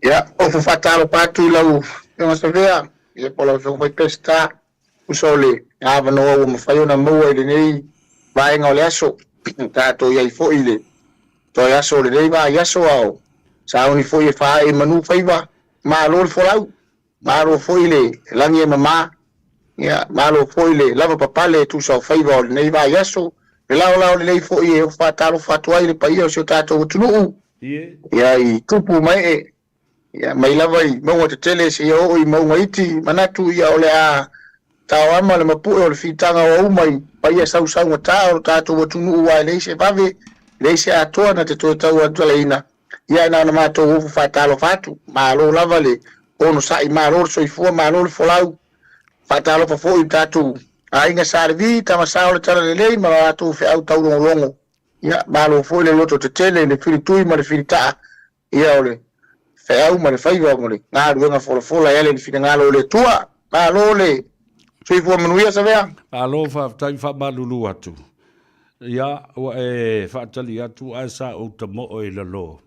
Ia, ofo faatalofa atu i lau Afioga Savea, ia po o lau Afioga foi Peseta, tusa o le avanoa ua mafai ona maua i lenei vaega o le aso. Tatou i ai foi i le toe aso o lenei vaiaso, a o sauni foi e faaee i manu faiva. Malo le folau, malo foi le lagi e mama, ia, malo foi le lavapapale e tusa o faiva o lenei vaiaso. Le laolao lelei foi e ofo faatalofa atu ai i le paia o si o tatou atunuu, ia, i tupu ma ee, Ia, mai lava i mauga tetele seia oo i mauga iti, manatu ia o le a taoama le mapue o le fitaga o auma i paia sausaugata o lo tatou atunuu aua e leai se vave, leai se atoa na te toe tauataleina. Ia e na ona matou ofo faatalofa atu. Malo lava le onosai, malo le soifua, malo le folau. Faatalofa foi i lo tatou aiga Sa Levi, tama sa o le Talalelei ma lo latou feau taulogologo. Ia, malo foi le loto tetele i le filitui ma le filitaa. Ia o le feau ma le faiva mo le galuega folafola e ala i le finagalo o le Atua. Malo le soifua manuia Savea. Malo faafetai faamalulu atu. Ia ua e faatali atu ae sa ou tamoo i lalo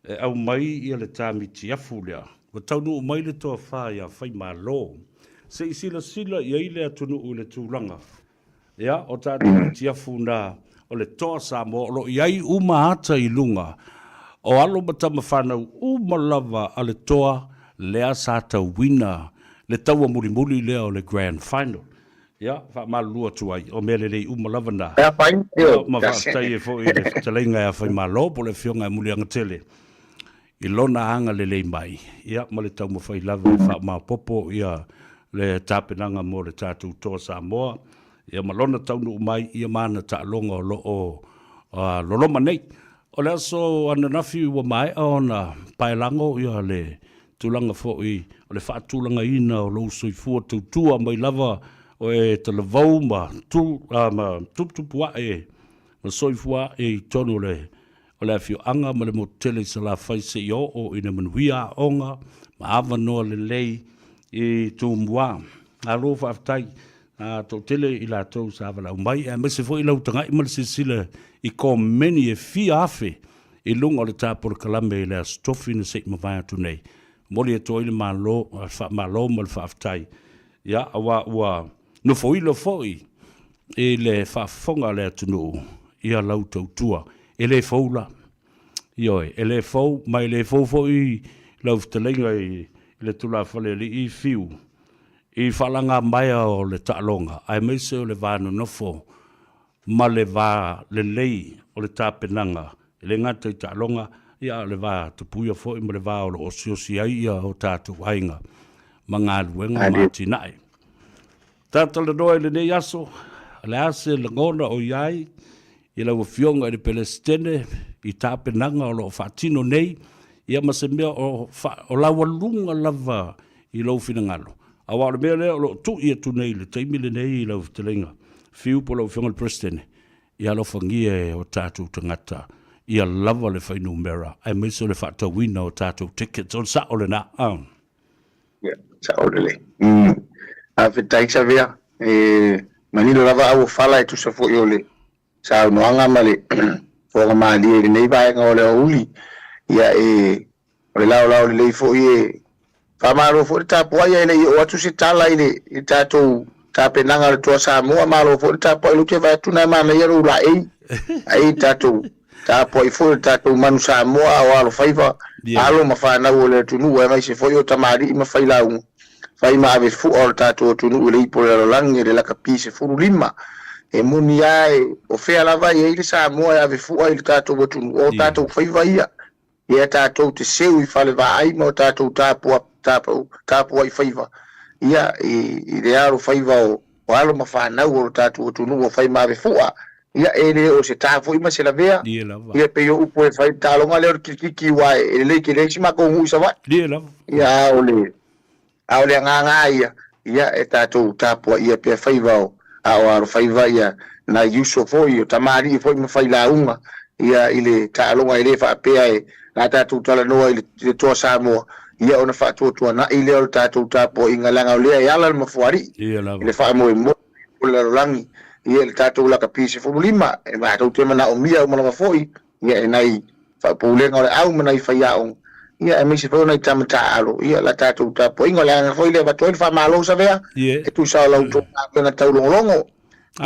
e aumai ia le tamitiafu lea. Ua taunuu mai le toafa ia Faimalo. Se i silasila i ai le atunuu i le tulaga Ia, o tatou mitiafu na o le Toa Samoa o lo o i ai uma ata i luga o alo ma tama fanau uma lava a le Toa lea sa tauina le taua mulimuli lea o le Grand Final. Ia, faamalulu atu ai, o mea lelei uma lava na. Ia, ma faafetai ai foi i le fetalaiga ia Faimalo po o le Afioga ia Muliagatele i lona agalelei mai, ia, ma le taumafai lava e faamaopoopo ia le tapenaga mo le tatou Toa Samoa, ia ma lona taunuu mai, ia ma ana taaloga o lo o loloma nei. O le aso ananafi ua maea ona paelago ia le tulaga foi o le faatulagaina o lou soifua tautua mai lava o e talavou ma tu, ma tuputupu ae ma soifua ae i totonu o le o le afioaga ma le motu tele i Salafai seia oo ina manuia aoga ma avanoa lelei i Tumua. Malo faafetai. A toatele i latou sa valaau mai, aemaise foi lau tagai ma le silasila i komeni e fia afe i luga o le ta polokalame i le Aso Tofi na se i mavae atu nei. Momoli atu ai le malo, le faamalo ma le faafetai, ia, aua ua nofoilo foi i le faafofoga a le atunuu ia lau tautua. E le fou la. Ioe, e le fou, ma e le fou foi lau fetalaiga i le tulafale alii Fiu i faalagamaea o le taaloga, aemaise o le va nonofo ma le va lelei o le tapenaga, e le gata i taaloga, ia a o le va tapuia foi ma le va o lo o osiosi ai ia o tatou aiga ma galuega ma atinae. Talatalanoa i lenei aso, o le a se lagona o i ai i lau Afioga i le Peresetene i tapenaga o lo o faatino nei, ia ma se mea o, o laualuga lava i lou finagalo. Aua o le mea lea o lo o tui atu nei i le taimi lenei i lau fetalaiga Fiu po o lau Afioga i le Peresetene, ia alofagia e o tatou tagata ia lava le fuainumera aemaise o le faatauina o tatou tickets. O le sao lena. Ah. Ia, sao lelei. Faafetai Savea. E manino lava au o fala e tusa foi o le saunoaga ma le fofoga malie i lenei vaega o le aoauli. Ia e, o le laolao lelei foi e faamalo foi le tapuai ae le i oo atu se tala i le i le tatou tapenaga o le Toa Samoa. Malo foi le tapuai lou te vaai atu na e manaia lou laei ai tatou Tapuai foi le tatou manu Samoa a o alofaiva, alo ma fanau o le atunuu aemaise foi o tamalii ma failauga, fai ma ave fua o le tatou atunuu i le ipu o le lalolagi e le lakapi 15. E moni a e o fea lava e i ai le Samoa e ave fua i le tatou atunuu, o tatou faiva ia, ia tatou te seu i fale vaai ma o tatou tapua, tapuai faiva ia i le alofaiva o alo ma fanau o le tatou atunuu o fai ma ave fua. Ia, e le o se ta foi ma se lavea. Ie lava. Ia, pei o upu e fai i le taaloga lea o le kilikiki aua e lelei tele ai si matou nuu i Savaii. Ie lava. Ia, a o le, a o le agaga lava ia, ia, e tatou tapuaia pea faiva o, a o alofaiva ia nai uso foi, o tamalii foi ma failauga, ia, i le taaloga e le faapea e na tatou talanoa i le, i le Toa Samoa, ia ona faatuatuanai lea o le tatou tapuaiga leaga o lea e ala le mafuaalii Ie lava. i le faamoemoe. o le lalolagi, ia le tatou lakapi 15, e matou te manaomia uma lava foi, ia e nai faapulega o le au ma nai faiaoga, Ia, aemaise foi o nai tama taaalo, ia, la tatou tapuaiga. O le agaga foi lea e avatu ai le faamalo, Savea, e tusa o la outou galuega taulogologo.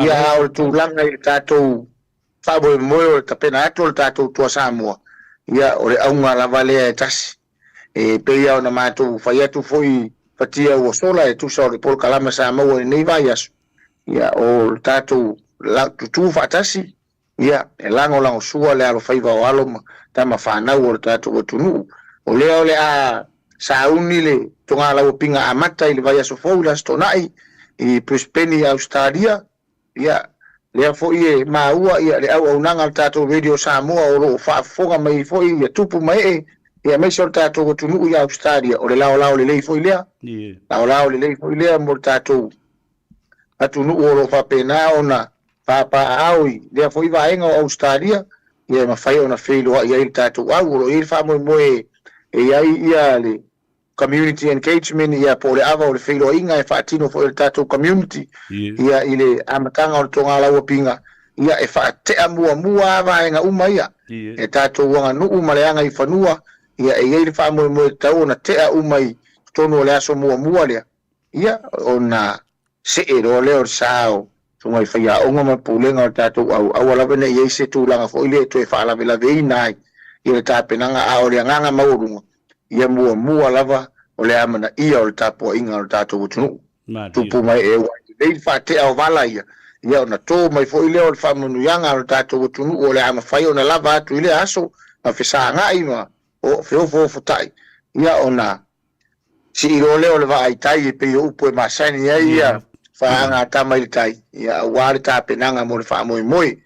Ia, a o le tulaga i le tatou faamoemoe o le tapena atu o le tatou Toa Samoa, ia, o le auga lava lea e tasi. E pei lava ona matou fai atu foi fatia ua sola e tusa o le polokalame sa maua i lenei vaiaso, ia, o le tatou tutū faatasi, Ia, e lagolagosua le alofaiva o alo ma tama fanau o le tatou atunuu. O lea o le a sauni le togalauapiga amata i le vaiaso fou i le Aso Toonai i Brisbane i Ausetalia. Ia, lea foi e maua ia le auaunaga a le tatou Radio Samoa o lo o faafofoga mai foi ia tupu ma ee, ia aemaise o le tatou atunuu i Ausetalia. O le laolao lelei foi lea. Laolao lelei foi lea mo le tatou atunuu o lo o faapena ona papaaao i lea foi vaega o Ausetalia, ia e mafai ona feiloai ai le tatou au. O lo o i ai le faamoemoe e i ai ia le community engagement ia po o le ava o le feiloaiga e faatino foi e le tatou community ia i le amataga o le togalauapiga, ia e faatea muamua lava vaega uma ia e tatou aganuu ma le agaifanua, ia e i ai le faamoemoe e tatau ona tea uma i totonu o le aso muamua lea. Ia, ona see loa lea o le sa o susuga i faiaoga ma le pulega o le tatou au, aua lava ne i i ai se tulaga foi lea e toe faalavelaveina ai ia le tapenaga, a o le agaga maualuga, ia muamua lava o le amanaia o le tapuaiga o le tatou atunuu. Tupu mai e ua lelei le faatea o vala ia, ia ona to mai foi lea o le faamanuiaga a lo tatou atunuu o le a mafai ona lava atu i lea aso ma fesagai ma feofoofotai, ia ona Sii loa lea o le vaa i tai e pei o upu e masani ai ia faaga a tama i le tai, ia aua le tapenaga mo le faamoemoe.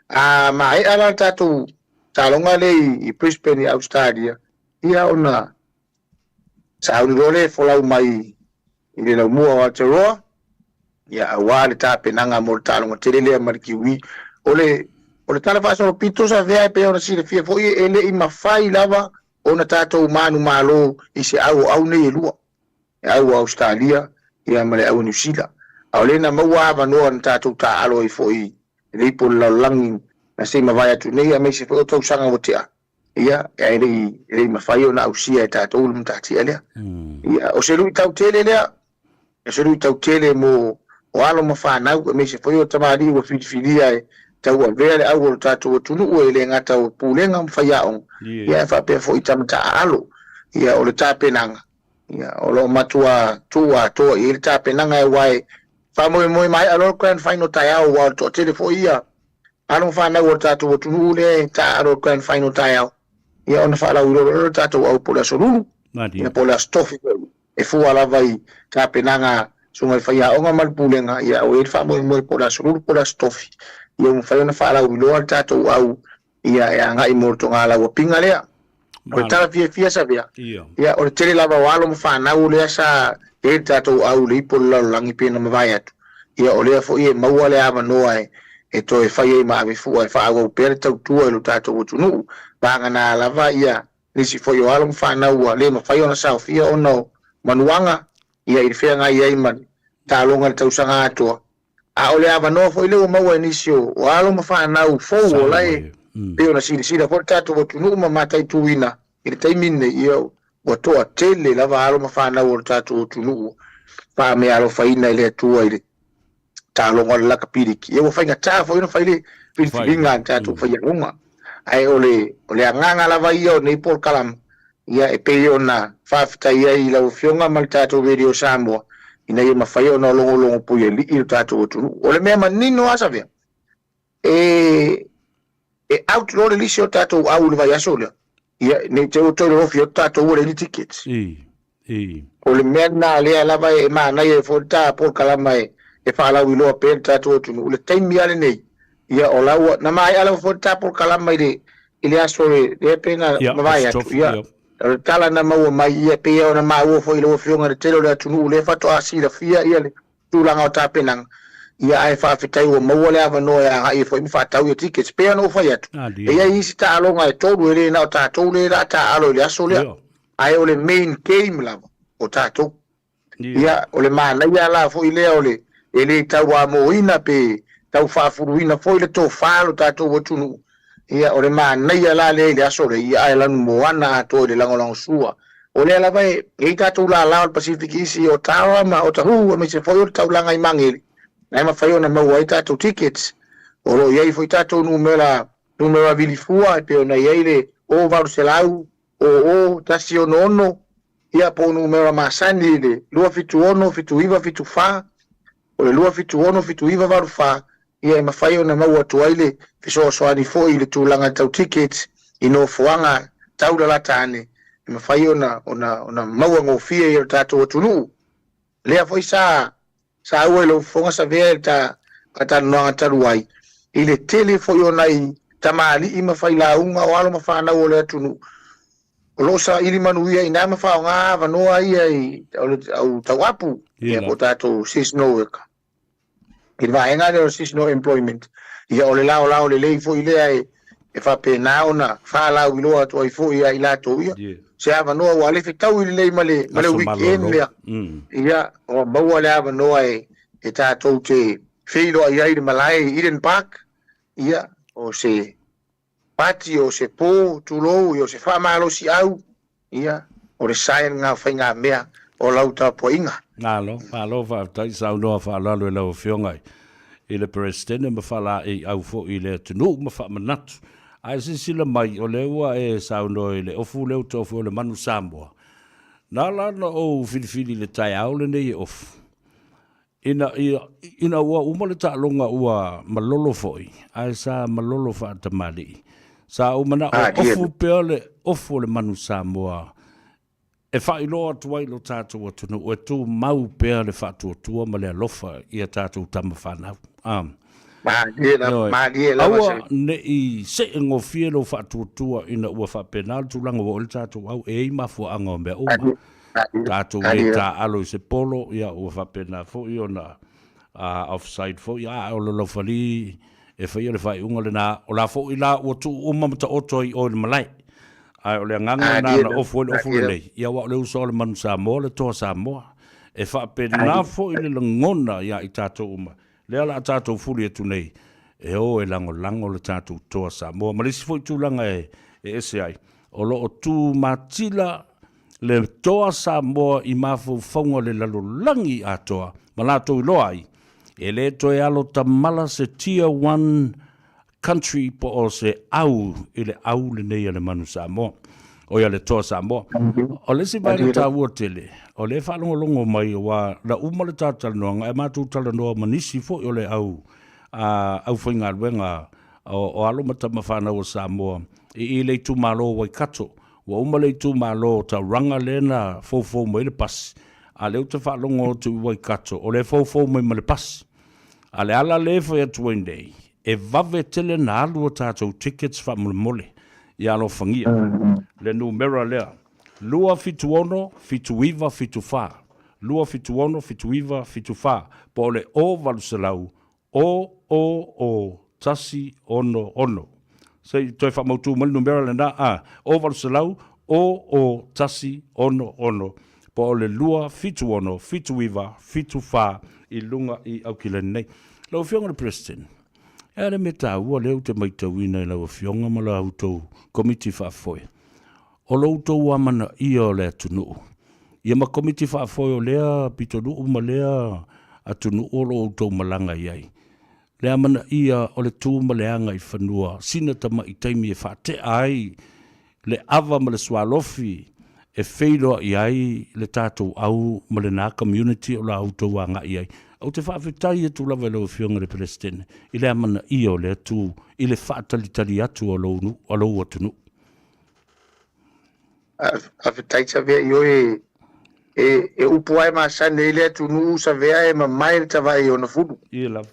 A maea la le tatou taaloga lea i Brisbane i Ausetalia, ia ona sauni loa lea e folau mai i le laumua o Aotearoa, ia aua le tapenaga mo le taaloga tele lea ma le Kiwi. O le, o le tala faasolopito sa avea e pei ona silafia foi e le i mafai lava ona tatou manumalo i se au o au nei e lua, le au o Ausetalia ia ma le au o Niu Sila. A o lea na maua avanoa na tatou taaalo ai foi i le ipu o le lalolagi na se i mavae atu nei aemaise foi o tausaga ua tea, ia, ae le i, e le i mafai ona ausia e tatou le matatia lea. Ia, o se luitau tele lea, O se luitau tele mo o alo ma fanau, aemaise foi o tamalii ua filifilia e tauavea le au o lo tatou atunuu e le gata o pulega ma faiaoga, ia ae faapea foi tama taaalo. Ia o le tapenaga, ia o lo o matua tuu atoa i ai le tapenaga aua e faamoemoe maea loa le Grand Final taeao aua o le toatele foi ia alo ma fanau o le tatou atunuu lea e taaalo i le Grand Final taeao, ia ona faalauiloa loa lea o le tatou au po o le Aso Lulu, ia po o le Aso Tofi foi. E fua lava i tapenaga a Susuga i Faiaoga ma le Pulega, ia ua i ai le faamoemoe po o le Aso Lulu po o le Aso Tofi, ia ua mafai ona faalauiloa le tatou au ia e agai mo le togalauapiga lea. O le tala fiafia Savea, ia o le tele lava o alo ma fanau lea sa i ai le tatou au i le ipu o le lalolagi pei ona mavae atu, ia o lea foi e maua le avanoa e toe fai ai ma avefua e faaauau pea le tautua i lo tatou atunuu. Vagana lava ia Nisi foi o alo ma fanau ua le mafai ona saofia ona o manuaga ia i le feagai ai ma le taaloga i le tausaga atoa. A o le avanoa foi lea ua maua e nisi o alo ma fanau fou o la e pei ona silasila foi le tatou atunuu ma mataituina i le taimi lenei, ia ua toatele lava alo ma fanau o le tatou atunuu ua faameaalofaina e le Atua i le taaloga o le lakapiliki. Ia ua faigata foi ona fai le filifiliga a le tatou faiaoga. Ae o le, o le agaga lava ia o nei polokalama, ia e pei ona faafetai ai i lau Afioga ma le tatou Radio Samoa, ina ia mafai ona logologo puialii lo tatou atunuu. O le mea manino lava Savea, e, e out loa le lisi o tatou au i le vaiaso lea, ia, ne i te i ua toe lolofi atu tatou ua leai ni tickets. O le mea lena lea lava e manaia ai foi le ta polokalama e faalauiloa pea le tatou atunuu i le taimi lava lenei, ia o la ua, na maea lava foi le ta polokalama i le i le aso lea pei na mavae atu, ia, o le tala na maua mai, ia pei ona maua foi i lau Afioga i le tele o le atunuu lea faatoa silafia ia le tulaga o tapenaga, ia ae faafetai ua maua le avanoa e agai ai foi ma faatau ia tickets. Pei ona ou fai atu, e i ai isi taaloga e tolu e le na o tatou lea o le a taaalo i le aso lea, ae o le main game lava o tatou. Ia, o le manaia la foi lea o le e le tauamoina pe tau faafuluina foi le tofa o lo tatou atunuu. Ia, o le manaia la lea i le aso lea, ia ae lanumoana atoa i le lagolagosua. O lea lava e i ai tatou lala o le Pacific Isi i Otawa ma Otahuhu aemaise foi o le taulaga i Magele, na e mafai ona maua ai tatou tickets. O lo o i ai foi tatou numera, numera vilifua e pei ona i ai le 0800 00 166, ia po o numera masani i le 276 7974, o le 276 7984, ia e mafai ona maua atu ai le fesoasoani foi i le tulaga tau tickets i nofoaga taulalata ane e mafai ona ona ona maua gofie i lo tatou atunuu. Lea foi sa saua i lou fofoga savea i le ta talanoaga talu ai i le tele foi o nai tamalii ma failauga o alo ma fanau o le atunuu o lo o saili manuia i ina ma faaaoga avanoa ia i o le au tauapu ia po o tatou seasonal worker. I le vaega lea o le seasonal employment, ia o le laolao lelei foi lea e, e faapena ona faalauiloa atu ai foi ia i latou ia se avanoa ua le fetaui lelei ma le, ma le weekend lea. Ia, ua maua le avanoa e, e tatou te feiloai ai i le malae i Eden Park, ia, o se pati, o se po, tulou, ia o se faamalosiau, ia, o le sign lena o faigamea o lau tapuaiga. Malo, malo faafetai saunoa faaaloalo i lau Afioga i le Peresetene ma faalaeiau foi i le atunuu ma faamanatu. Ae silasila mai, o lea ua e saunoa i le ofu lea ua tofu o le manu Samoa. Na ala ona ou filifili i le taeao lenei e ofu, Ina ia, ina ua uma le taaloga ua malolo foi, ae sa malolo faatamalii. Sa ou manao e ofu pea le ofu o le manu Samoa e faailoa atu ai lo tatou atunuu e tumau pea le faatuatua ma le alofa i a tatou tama fanau. A. Malie lava, malie lava. Aua ne i see gofie lou faatuatua ina ua faapena le tulaga ua oo i ai le tatou au, e i ai mafuaaga o mea uma. Tatou le taaalo i se polo, ia ua faapena foi ona offside foi, a o le laufali e faia le faaiuga lena. O la foi la ua tuu uma ma taoto ai i o i le malae. Ae o le agaga lena na ofu ai le ofu lenei, ia aua o le uso a le manu Samoa, le toa Samoa. E faapena foi le lagona ia i tatou uma, lea o le a tatou fuli atu nei, e o e lagolago le tatou toa Samoa. Ma le isi foi tulaga e ese ai, o lo o tu matila le toa Samoa i mafaufauga o le lalolagi atoa ma latou iloa ai, e le toe alo tamala se Tier One Country po o se au i le au lenei a le manu Samoa, o ia le toa Samoa. O le isi vaega taua tele, o lea e faalogologo mai aua na uma le ta talanoaga ae matou talanoa ma nisi foi o le au aufaigaluega o alo ma tama fanau a Samoa i le itumalo o Waikato. Ua uma le itumalo o Tauranga lea na foufou mai ai le pasi, a o lea ou te faalogo atu i Waikato, o lea e foufou mai ma le pasi. A o le ala lea e fai atu ai nei, e vave tele na alu a tatou tickets faamolemole, ia alofagia le numera lea, 276 7974, 276 7974, po o le 0800 000 166. Se i toe faamautu mai le numera lena, a, 0800 00 166, po o le 276 79 74 i luga i Aukilani nei. Lau Afioga i le President, e a le mea taua lea ou te matauina i lau Afioga ma la outou Komiti Faafoe, o lo outou amanaia o le atunuu, ia ma Komiti Faafoe o lea pitonuu ma lea atunuu o lo o outou malaga i ai, le amanaia o le tu ma le aga i fanua, sina tamai taimi e faatea ai le ava ma le sualofi e feiloai ai le tatou au ma lena community o la outou agai i ai. Ou te faafetai atu lava i lau Afioga i le Peresetene i le amanaia o lea tu i le faatalitali atu a lou atunuu. Faafetai Savea i oe e, e upu lava e masani ai le atunuu Savea e mamae le tavae i ona fulu. Ia lava.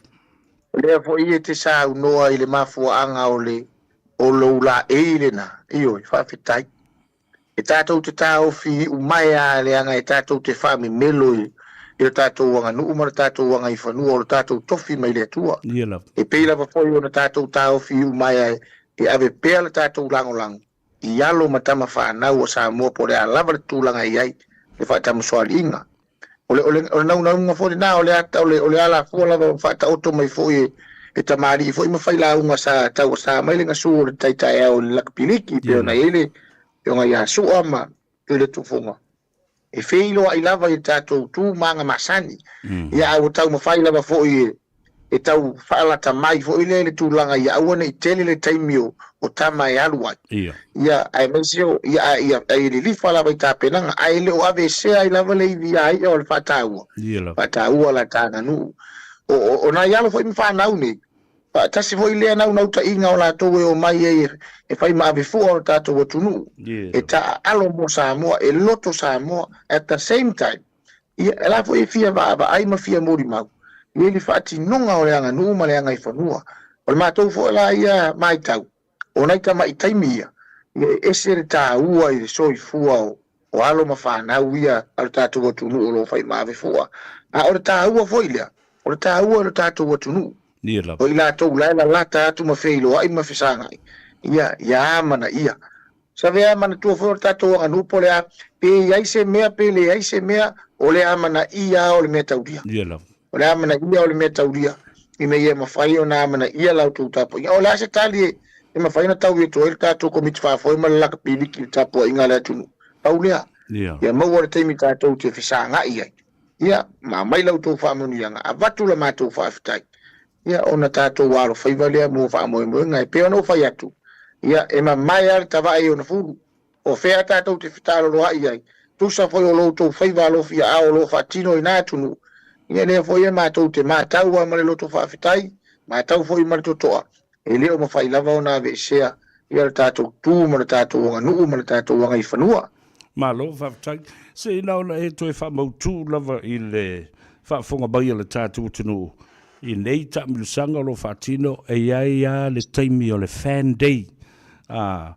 O lea foi e te saunoa i le mafuaaga o le o lou laei lena, ioe, faafetai. E tatou te taofi iumae lava leaga e tatou te faamemelo i i le tatou aganuu ma le tatou agaifanua o le tatou tofi mai le Atua. Ia lava. E pei lava foi ona tatou taofi iumae e ave pea le tatou lagolago i alo ma tama fanau a Samoa po o le a lava le tulaga e i ai le faatamasoaliiga. O le, o le, o le naunauga foi lena, o le, o le, o le alafua lava ua faataoto mai foi e, E tamalii foi ma failauga sa tauasa mai le gasu o le tai taeao i le lakapiliki e pei ona i ai le Afioga ia Sua ma Tuiletufuga. E feiloai lava i le tatou tu ma aga masani. Ia a ua taumafai lava foi e tau faalata mai foi lea i le tulaga ia aua ne i tele le taimi o tama e alu ai. Ia aemaise o ia a ia e lilifa lava i tapenaga ae le o aveesea ai lava le ivi a i'a o le faataua. Faataua la ta aganuu. O o nai alo foi ma fanau nei, tasi foi lea naunautaiga o latou e omai ai e fai ma avefua o le tatou atunuu, e taaalo mo Samoa, e loto Samoa, at the same time, ia, e la foi e fia vaavaai ma fia molimau i le faatinoga o le aganuu ma le agaifanua. O le matou foi la ia matau, o nai tamai taimi ia, ia e ese le taua i le soifua o o alo ma fanau ia a lo tatou atunuu o lo o fai ma avefua. A o le taua foi lea, o le taua i lo tatou atunuu. Ia lava. O i latou la e lalata atu ma feiloai ma fesagai, ia, ia amanaia. Save a manatua foi o le tatou aganuu po o le a, pe i ai se mea pe leai se mea, o le amanaia lava o le mea taulia. Ia lava. O le amanaia o le mea taulia, ina ia mafai ona amanaia la outou tapuaiga. O le a se tali e mafai ona taui atu ai le tatou Komiti Faafoe ma le Lakapiliki i le tapuaiga a le atunuu? Pau lea. Ia maua le taimi tatou te fesagai ai, ia, ma aumai la outou faamanuiaga, avatu la matou faafetai, ia, ona tatou alofaiva lea mo faamoemoega. E pei ona ou fai atu, ia, e mamae lava le tavae i ona fulu. O fea tatou te fetaaloloai ai, tusa foi o lo outou faiva alofiaao o lo o faatino i na atunuu, ia lea foi e matou te matau lava ma le loto faafetai, matau foi ma le totoa, e le o mafai lava ona aveesea ia le tatou tu ma le tatou aganuu ma le tatou agaifanua. Malo faafetai. Se i na ona e toe faamautu lava i le faafofoga mai a le tatou atunuu i nei taamilosaga o lo o faatino, e i ai lava le taimi o le Fan Day, ā,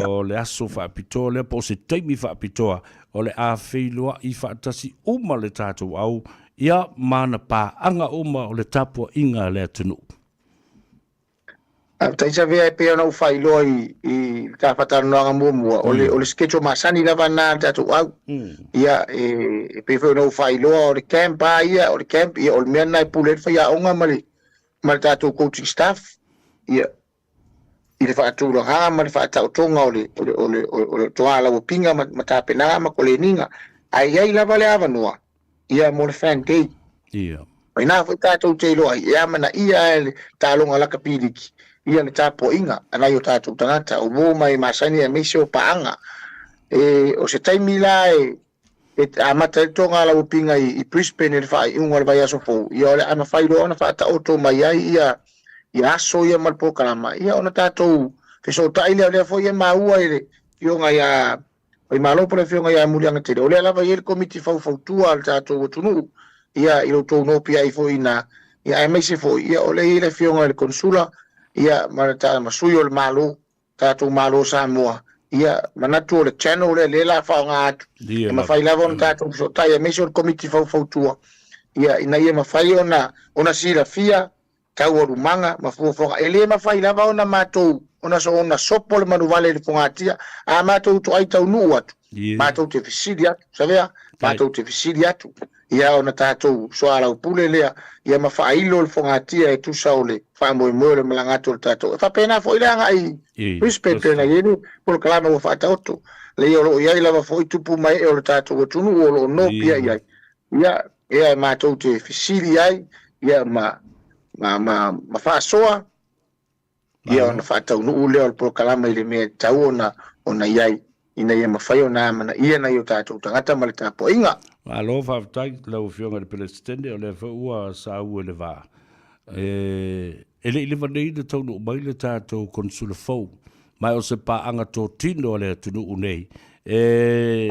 o le aso faapitoa lea po o se taimi faapitoa o le a feiloai faatasi uma le tatou au, ia, ma ana paaga uma o le tapuaiga a le atunuu. Faafetai Savea, e pei ona ou faailoa i le ta faatalanoaga muamua, o le schedule masani lava lena a le tatou au. Ia, e pei foi ona ou faailoa, o le camp lava ia, o le camp, ia, o le mea lena e pule ai le faiaoga ma le ma le tatou coaching staff, ia, i le faatulagaga ma le faataotoga o le, o le, o le, o le toalauapiga ma, ma tapenaga ma koleniga. Ae i ai lava le avanoa, ia, mo le fan day. Ia. O ina foi tatou te iloa ai, e amanaia e le taaloga lakapiliki, ia le tapuaiga a nai o tatou tagata, o uo ma e masani aemaise o paaga. E, o se taimi la e, e amata ai le togalauapiga i, i Brisbane i le faaiuga o le vaiaso fou, ia o le a mafai loa ona faataoto mai ai ia, ia aso ia ma le polokalama, ia ona tatou fesootai lea, o lea foi e maua i le Afioga ia Faimalo po o le Afioga ia Muliagatele, o lea lava e i ai le Komiti Faufautua a le tatou atunuu, ia i lo outou nopiai foi i ina, ia aemaise foi, ia o lea e i ai le Afioga i le Konesula, ia ma le ma sui o le Malo, tatou Malo o Samoa, ia manatu o le channel lea lea la faaaoga atu, e mafai lava ona tatou fesootai aemaise o le Komiti Faufautua, ia ina ia mafai ona ona silafia taualumaga ma fuafuaga. E le mafai lava ona matou ona ona sopo le manuvale i le fogatia, a matou toai taunuu atu, matou te fesili atu, savea, matou te fesili atu, ia ona tatou soalaupule lea, ia ma faailo le fogatia e tusa o le faamoemoe o le malaga atu o le tatou. E faapena foi le agai i Brisbane pei ona i ai le polokalame ua faataoto, leai o lo o i ai lava foi tupu ma ee o le tatou atunuu o lo o nopia i ai. Ia, ea e matou te fesili ai, ia ma, ma, ma, ma faasoa, ia ona faataunuu lea o le polokalame i le mea e tatau ona, ona i ai, ina ia mafai ona amanaia nai o tatou tagata ma le tapuaiga. Malo faafetai lau Afioga i le Peresetene, o lea foi ua saua i le va. E, e le i leva nei ona taunuu mai le tatou Konesula fou, ma o se paaga totino a le atunuu nei, e,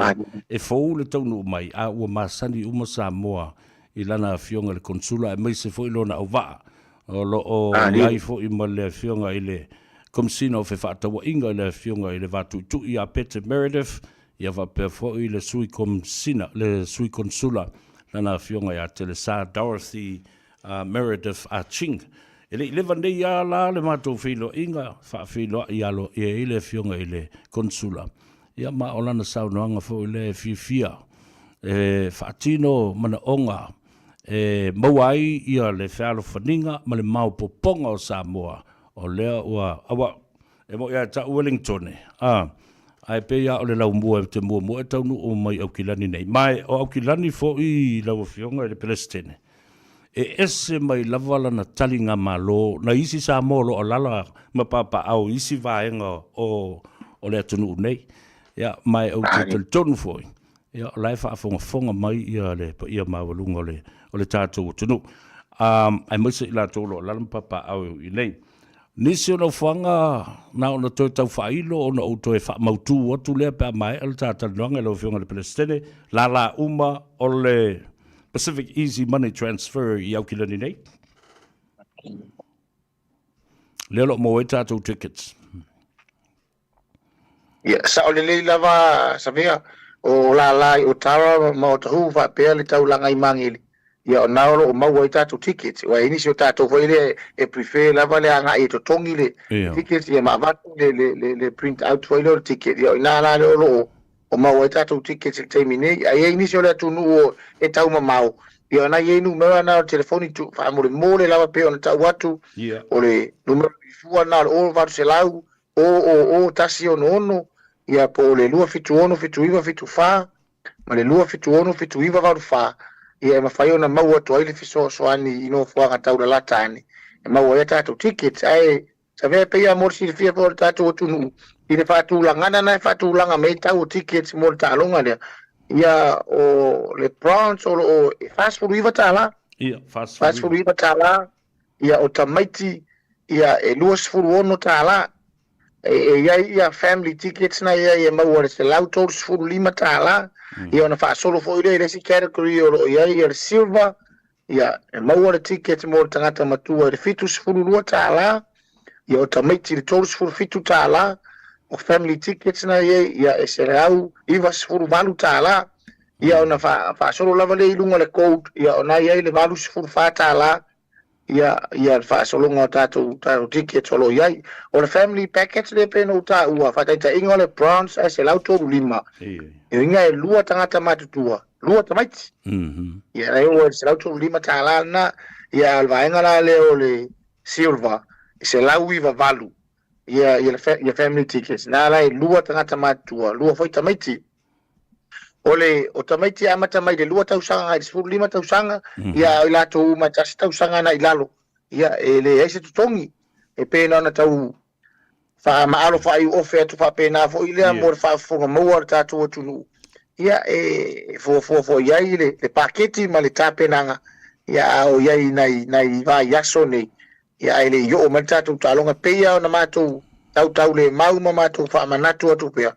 e fou le taunuu mai, a ua masani uma Samoa i lana Afioga i le Konesula aemaise foi lona auvaa. O lo o i ai foi ma le Afioga i le Komesina o Fefaatauaiga i le Afioga i le Vatuitui ia Pete Meredith, ia faapea foi le Sui Komesina, le Sui Konesula, lana Afioga ia Telesa Dorothy Meredith Ah Ching. E le i leva nei lava la le matou feiloaiga, faafeiloai aloaia ai le Afioga i le Konesula, ia ma o lana saunoaga foi lea e fiafia e faatino manaoga. e maua ai ia le fealofaniga ma le maopopoga o Samoa, o lea ua, aua, e moʻi ia te au Ueligitone, a, ae pei lava o le laumua e te muamua e taunuu mai i Aukilani nei. Ma o Aukilani foi lau Afioga i le Peresetene, e ese mai lava lana taligamalo nai isi Samoa o lo o alaala ma papaaao i isi vaega o, o le atunuu nei. Ia, ma ou te talitonu foi, ia, o la e faafogafoga mai ia le paia maualuga o le, o le tatou atunuu, aemaise i latou o lo o alaala ma papaaao i inei. Nisi o nofoaga na ona toe tau faailo ona ou toe faamautu atu lea pe a maea le ta talanoaga i lau Afioga i le Peresetene, lala uma o le Pacific Easy Money Transfer i Aukilani nei. Lea o lo o maua ai tatou tickets. Ia, sao lelei lava Savea, o lala i Otara ma Otahuhu faapea le taulaga i Magele, ia o na o lo o maua ai tatou tickets. Aua e i ai nisi o tatou foi lea e prefer lava le agai e totogi le tickets ia ma avatu le, le, le, le print out foi lea o le ticket. Ia o i ina la lea o lo o maua ai tatou tickets i le taimi nei. Ae i ai nisi o le atunuu e taumamao, ia o na i ai numera na o le telefoni tu, faamolemole lava pei ona tau atu, o le numera fua na o le 0800 000 166, ia po o le 276 79 74 ma le 276 79 84, ia e mafai ona maua atu ai le fesoasoani i nofoaga taulalata ane e maua ai a tatou tickets. Ae savea pei lava mo le silafia foi o le tatou atunuu i le faatulagana na e faatulaga mai ai tau o tickets mo le taaloga lea, ia o le bronze o lo o e $49. Ia, $49. Ia o tamaiti ia e $26. E i ai ia family tickets na i ai e maua i le $135. Ia ona faasolo foi lea i le isi category o lo o i ai ia le silver, ia e maua le ticket mo le tagata matua i le $72. Ia o tamaiti i le $37. O family tickets na i ai ia e $198. Ia ona faasolo lava lea i luga o le gold, ia o na i ai le $84 ia ia le faasologa o tatou tatou tickets o lo o i ai. O le family package lea pei ona ou taua, faataitaiga o le bronze ae 135. E uiga e lua tagata matutua, lua tamaiti. Ia e oo i le $135 lena, ia a o le vaega la lea o le silver, e 198 ia ia le family tickets. Na la e lua tagata matutua, lua foi tamaiti. O le o tamaiti e amata mai le 2 tausaga agai le 15 tausaga, ia a o i latou uma e tasi tausaga agai i lalo, ia e leai se totogi. E pei na ona tau faamaalo faaiuofe atu faapena foi lea mo le faafofoga maua a le tatou atunuu. Ia e fuafua foi i ai le, le paketi ma le tapenaga, ia a o i ai nai, nai vaiaso nei, ia ae le i oo mai le tatou taaloga, pei lava ona matou tautaulemau ma matou faamanatu atu pea,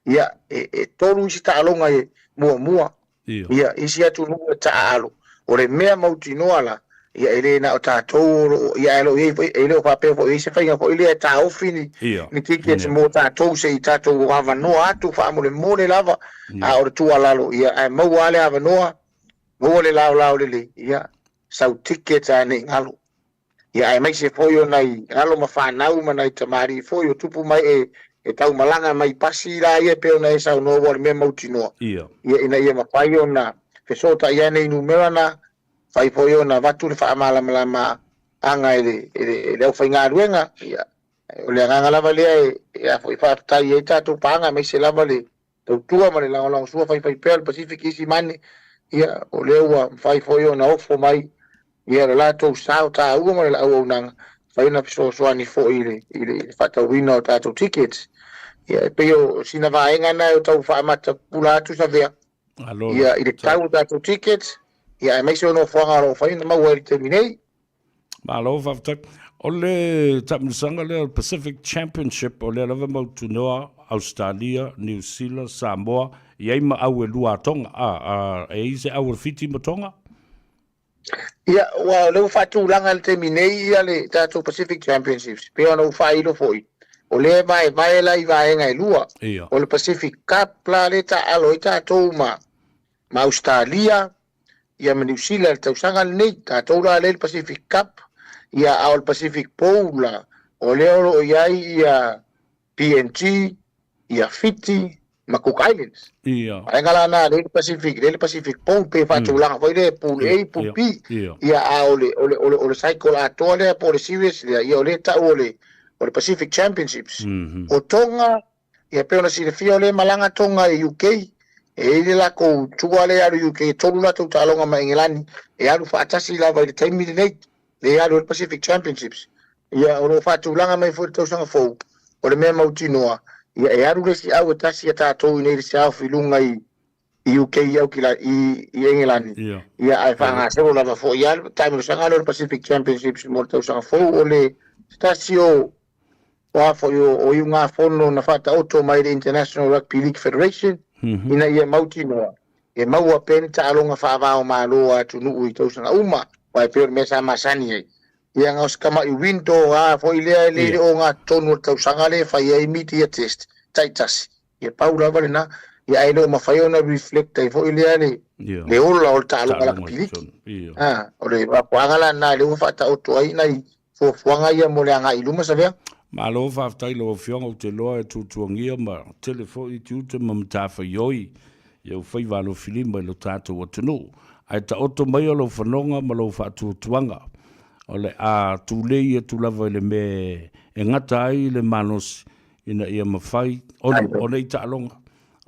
ia e, e tolu isi taaloga e muamua, ia isi atunuu e taaalo. O le mea mautinoa la, ia e le na o tatou o lo o, ia ae lo o i ai foi, e le o faapea foi o i ai se faiga foi lea e taofi ni, ni tickets mo tatou se i tatou avanoa atu faamolemole lava, a o le tuualalo, ia ae maua lava le avanoa, maua le laolao lelei, ia sau tickets ae ne i galo. Ia aemaise foi o nai alo ma fanau ma nai tamalii foi o tupu mai e, e taumalaga mai pasi la ia e pei ona e saunoa ua o le mea mautinoa. Ia. Ia ina ia mafai ona fesootai ane i numera na, mafai foi ona avatu le faamalamalama aga e le, e le, e le aufaigaluega. Ia, o le agaga lava lea e, e a foi faafetai ai tatou paaga aemaise lava le tautua ma le lagolagosua faifaipea o le Pacific Easy Money, ia, o lea ua mafai foi ona ofo mai ia le latou sao taua ma le auaunaga, mafai ona fesoasoani foi i le, i le, i le faatauina o tatou tickets. Ia, e pei o sina vaega na e tau faamata pula atu Savea, ia, i le tau o tatou tickets, ia, aemaise o nofoaga o lo o fai ona maua i le taimi nei. Malo faafetai. O le taamilosaga lea o le Pacific Championship, o lea lava e mautinoa Ausetalia, Niu Sila, Samoa, e i ai ma au e lua a Tonga. A, a, e i ai se au o le Fiti ma Tonga? Ia, ua o lea ua faatulaga i le taimi nei ia le tatou Pacific Championships, pei ona ou faailo foi, o lea e vaevae la i vaega e lua. Ia. O le Pacific Cup la lea e taaalo ai tatou ma, ma Ausetalia, ia ma Niu Sila i le tausaga lenei. Tatou la lea i le Pacific Cup, ia a o le Pacific Bowl la, o lea o lo o i ai ia PNG, ia Fiti ma Cook Islands. Ia. Vaega la na lea le Pacific, lea le Pacific Bowl pe faatulaga foi lea Pool A, Pool B. Ia a o le o le o le o le cycle atoa lea po o le series lea, ia o lea e tau o le o le Pacific Championships. O Tonga, ia pei ona silafia o lea e malaga Tonga i UK, e i ai le latou tour lea e alu i UK, e tolu latou taaloga ma Engelani, e alu faatasi lava i le taimi lenei, lea e alu ai le Pacific Championships. Ia, o lo o faatulaga mai foi le tausaga fou, o le mea mautinoa, ia e alu le isi au e tasi a tatou i nei le South i luga i i UK i Aukila i i Engelani. Ia. Ia ae faagasolo lava foi ia le taamilosaga lea o le Pacific Championships mo le tausaga fou o le se tasi o o a foi o, o iugafono na faataoto mai le International Rugby League Federation ina ia mautinoa e maua pea ni taaloga faava-o-Malo a atunuu i tausaga uma, aua e pei o le mea sa masani ai. Ia na o se tama'i window a foi lea e le o gatotonu o le tausaga lea e fai ai media test taitasi. Ia pau lava lena. Ia ae le o mafai ona reflect ai foi lea le le ola o le taaloga lakapiliki. A, o le mafuaaga la lena lea ua faataoto ai nai fuafuaga ia mo le agai i luma Savea. Malo faafetai i lau Afioga, ou te iloa e tuatuagia ma tele foi tiute ma matafaioi i ou faiva alofilima i lo tatou atunuu. Ae taoto maia lou fanoga ma lou faatuatuaga, o le a tulei atu lava i le mea e gata ai le malosi ina ia mafai ona o nei taaloga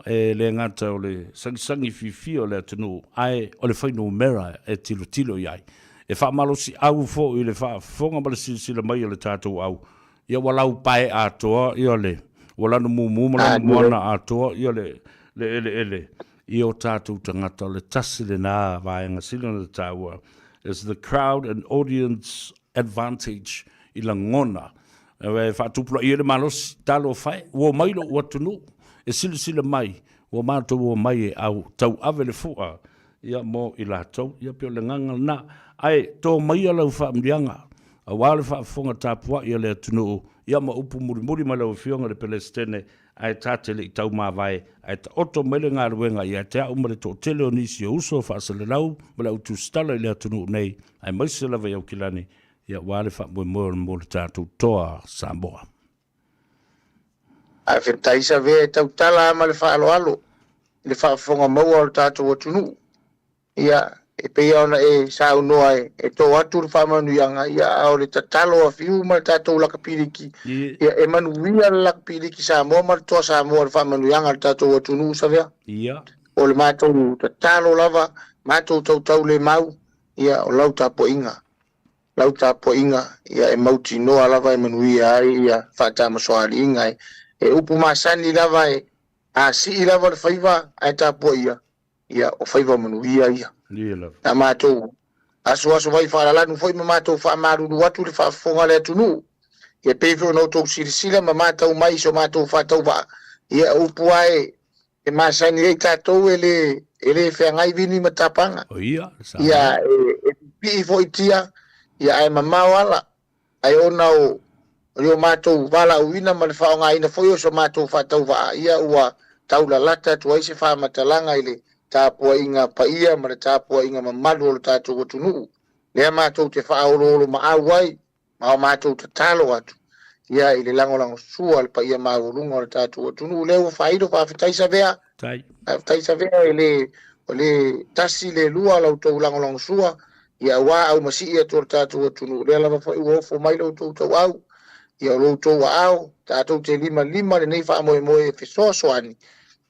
e le gata o le sagisagi fiafia o le atunuu, ae o le fuainumera e tilotilo i ai. E faamalosiau foi i le faafofoga ma le silasila mai a le tatou au, ia ua laupae atoa ia le, ua lanumumu ma lanumoana atoa ia le, le eleele i o tatou tagata. O le tasi lena vaega sili ona taua, is the crowd and audience advantage i lagona e faatupulaia ai le malosi, talofa e, ua omai lou atunuu e silasila mai, ua matou omai e au, tauave le fua ia mo i latou, ia pei o le agaga lena. Ae to maia lau faamanuiaga aua le faafofoga tapuai a le atunuu, ia ma upu mulimuli mai lau Afioga i le Peresetene, ae ta te le i taumavae, ae taoto mai le galuega ia te au ma le toatele o nisi o uso faasalelau ma le au tusitala i le atunuu nei, aemaise lava i Aukilani, ia aua le faamoemoe mo le tatou toa Samoa. Faafetai Savea e tautala lava ma le faaaloalo i le faafofoga maua o le tatou atunuu. Ia, e pei lava ona e saunoa e to atu le faamanuiaga, ia, a o le tatalo a Fiu ma le tatou lakapiliki, ia, e manuia le lakapiliki Samoa ma le toa Samoa i le faamanuiaga a le tatou atunuu, Savea. Ia. O le matou tatalo lava, matou tautaulemau, ia, o lau tapuaiga. Lau tapuaiga, ia, e mautinoa lava e manuia ai ia faatamasoaliiga. E, e upu masani lava e, a sii lava le faiva ae tapuaia, ia, o faiva manuia ia. Ia lava. Na matou asuasu vai faalalanu foi ma matou faamalulu atu i le faafofoga a le atunuu, ia pei foi ona outou silasila ma matau mai i so matou faatauvaa, ia, o upu lava e, e masani ai tatou e le, e le feagai vini ma tapaga. O ia, le sa. Ia, e, e pipii foi tia, ia, ae mamao ala, ae ona o, o le matou valaauina ma le faaaogaina foi o so matou faatauvaa, ia ua taulalata atu ai se faamatalaga i le tapuaiga paia ma le tapuaiga mamalu o le tatou atunuu, lea matou te faaoloolomaau ai ma o matou tatalo atu ia i le lagolagosua a le paia maualuga o le tatou atunuu lea ua faailo. Faafetai Savea. Tai. Faafetai Savea, e le o le tasi le lua la outou lagolagosua ia aua aumasii atu o le tatou atunuu lea lava foi ua ofo mai la outou tauau ia o lo outou aao tatou te limalima lenei faamoemoe e fesoasoani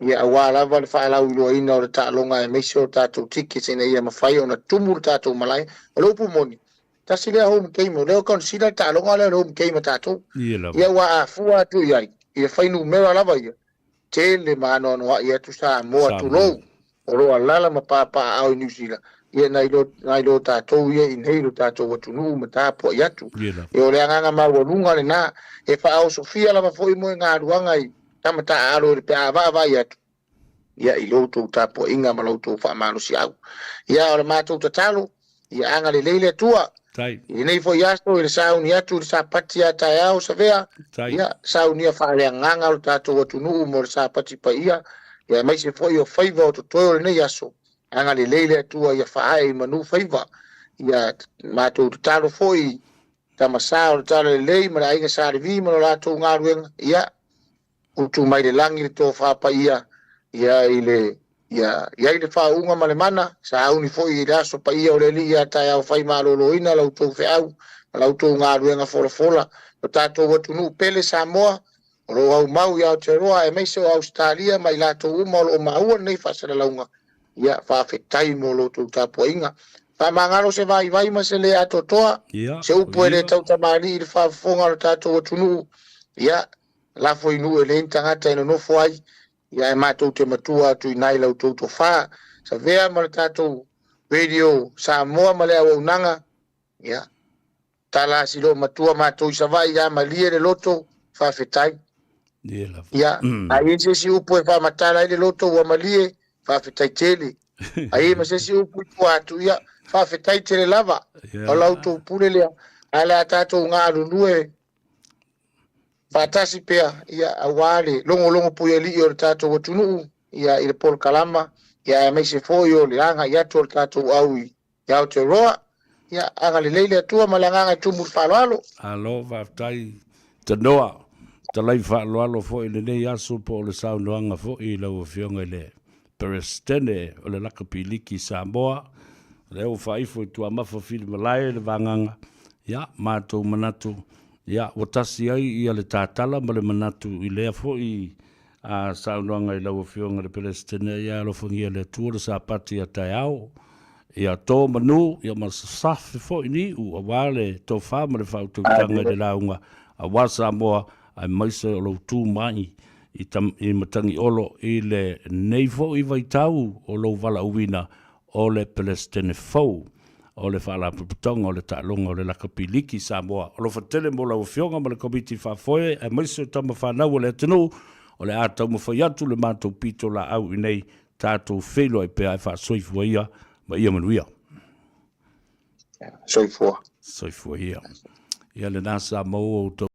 ia aua lava le faalauiloaina o le taaloga aemaise o tatou tickets ina ia mafai ona tumu le tatou malae. O le upu moni, Tasi lea home game, o lea ua consider le taaloga lea o le home game a tatou. Ia lava. Ia ua afua atu i ai, i le fuainumera lava ia, tele ma anoanoai atu Samoa, tulou, o lo o alaala ma papaaao i Niu Sila, ia nai lo, nai lo tatou ia i nei lo tatou atunuu ma tapuai atu. Ia lava. Ia o le agaga maualuga lena, e faaosofia lava foi moegaluaga i tama taaalo i le pe a vaavaai atu, ia i lo outou tapuaiga ma lo outou faamalosiau. Ia o le matou tatalo, ia agalelei le Atua. Tai. I lenei foi aso i le sauni atu i le Sapati a taeao Savea, Tai. ia saunia faaleagaga o le tatou atunuu mo le Sapati paia, ia aemaise foi o faiva o totoe o lenei aso. Agalelei le Atua ia faaee i manu faiva. Ia matou tatalo foi i Tama Sa o le Talalelei ma le Aiga Sa Levi ma lo latou galuega, ia Utu mai le lagi le tofa paia, Ia i le ia i ai le faauuga ma le mana, sauni foi i le aso paia o le Alii ia taeao fai maloloina la outou feau ma la outou galuega folafola. Lo tatou atunuu pele Samoa o lo o aumau i Aotearoa aemaise o Ausetalia ma i latou uma o lo o maua lenei faasalalauga, ia faafetai mo lo outou tapuaiga. Faamagalo se vaivai ma se le atoatoa, se upu e le tautamalii i le faafofoga o lo tatou atunuu, ia lafo i nuu e leai ni tagata e nonofo ai, ia ae matou te matua atu i ina i la outou tofa. Savea ma le tatou Radio Samoa ma le auaunaga, ia tala asi loo matua matou i Savaii ia malie le loto, faafetai. Ia, a i ai se isi upu e faamatala ai le loto ua malie, faafetai tele. A i ai ma se isi upu i tua atu, ia faafetai tele lava. O la outou pule lea, ae o le a tatou galulue faatasi pea ia aua le logologo puialii o le tatou atunuu ia i le polokalama ia aemaise foi o le agai atu o le tatou au i Aotearoa. Ia agalelei le Atua ma le agaga e tumu i le faaaloalo. Malo faafetai Tanoa, talai faaaloalo foi i lenei aso po o le saunoaga foi i lau Afioga i le Peresetene o le Lakapi Liki Samoa, lea ua faaifo i Tuamafa Filimalae le vagaga, ia, matou manatu, ia, ua tasi ai ia le tatala ma le manatu i lea foi a saunoaga i lau Afioga i le Peresetene, ia alofagia e le Atua le Sapati a taeao, ia to manu, ia ma sasafe foi niu aua le tofa ma le faautautaga i le lauga aua Samoa aemaise o lou tu mai i, i Matagiolo i lenei foi vaitau o lou valaauina o le Peresetene fou o le Faalapotopotoga o le Taaloga o le Lakapi Liki Samoa. Alofa tele mo lau Afioga ma le Komiti Faafoe aemaise o tama fanau a le atunuu o le a taumafai atu le matou pitolaau i nei tatou feiloai pea ae faasoifua ia ma ia manuia. Soifua. Soifua ia. Ia lena sa maua outou.